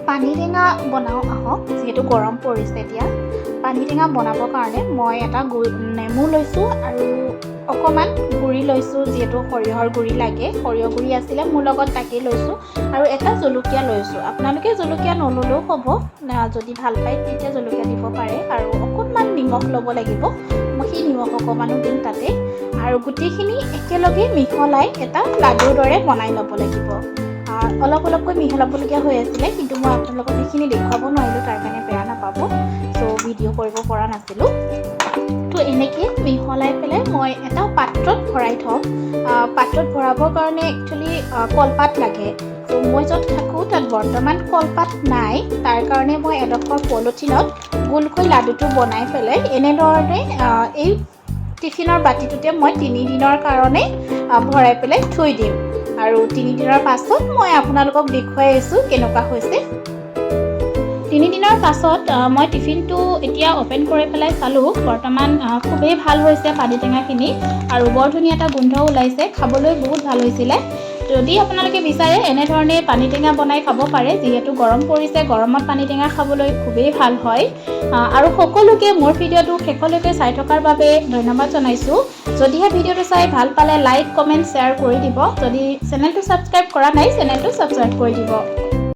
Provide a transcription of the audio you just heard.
পানী টেঙা বনাওঁ আহক। যিহেতু গৰম পৰিছে এতিয়া, পানী টেঙা বনাবৰ কাৰণে মই এটা নেমু লৈছোঁ আৰু অকণমান গুড়ি লৈছোঁ। যিহেতু সৰিয়হৰ গুড়ি লাগে, সৰিয়হ গুড়ি আছিলে মোৰ লগত, তাকেই লৈছোঁ আৰু এটা জলকীয়া লৈছোঁ। আপোনালোকে জলকীয়া নল'লেও হ'ব, যদি ভাল পায় তেতিয়া জলকীয়া দিব পাৰে। আৰু অকণমান নিমখ ল'ব লাগিব। মই সেই নিমখ অকণমানো দিম তাতে আৰু গোটেইখিনি একেলগে মিহলাই এটা লাডুৰ দৰে বনাই ল'ব লাগিব। অলপ অলপকৈ মিহলাবলগীয়া হৈ আছিলে, কিন্তু মই আপোনালোকক সেইখিনি দেখুৱাব নোৱাৰিলোঁ, তাৰ কাৰণে বেয়া নাপাব। চ' ভিডিঅ' কৰিব পৰা নাছিলোঁ। তো এনেকৈ মিহলাই পেলাই মই এটা পাত্ৰত ভৰাই থ'ম। পাত্ৰত ভৰাবৰ কাৰণে একচুৱেলি কলপাত লাগে। ত' মই য'ত থাকোঁ তাত বৰ্তমান কলপাত নাই। তাৰ কাৰণে মই এডোখৰ পলিথিনত গোলকৈ লাডুটো বনাই পেলাই এনেধৰণে এই টিফিনৰ বাতিটোতে মই 3 দিনৰ কাৰণে ভৰাই পেলাই থৈ দিম আৰু 3 দিনৰ পাছত মই আপোনালোকক দেখুৱাই আছোঁ কেনেকুৱা হৈছে। 3 দিনৰ পাছত মই টিফিনটো এতিয়া অ'পেন কৰি পেলাই চালোঁ। বৰ্তমান খুবেই ভাল হৈছে পানী টেঙাখিনি আৰু বৰ ধুনীয়া এটা গোন্ধ ওলাইছে। খাবলৈ বহুত ভাল হৈছিলে। যদি আপোনালোকে বিচাৰে, এনেধৰণে পানী টেঙা বনাই খাব পাৰে। যিহেতু গৰম পৰিছে, গৰমত পানী টেঙা খাবলৈ খুবেই ভাল হয়। আৰু সকলোকে মোৰ ভিডিঅ'টো শেষলৈকে চাই থকাৰ বাবে ধন্যবাদ জনাইছোঁ। যদিহে ভিডিঅ'টো চাই ভাল পালে, লাইক, কমেণ্ট, শ্বেয়াৰ কৰি দিব। যদি চেনেলটো ছাবস্ক্ৰাইব কৰা নাই, চেনেলটো ছাবস্ক্ৰাইব কৰি দিব।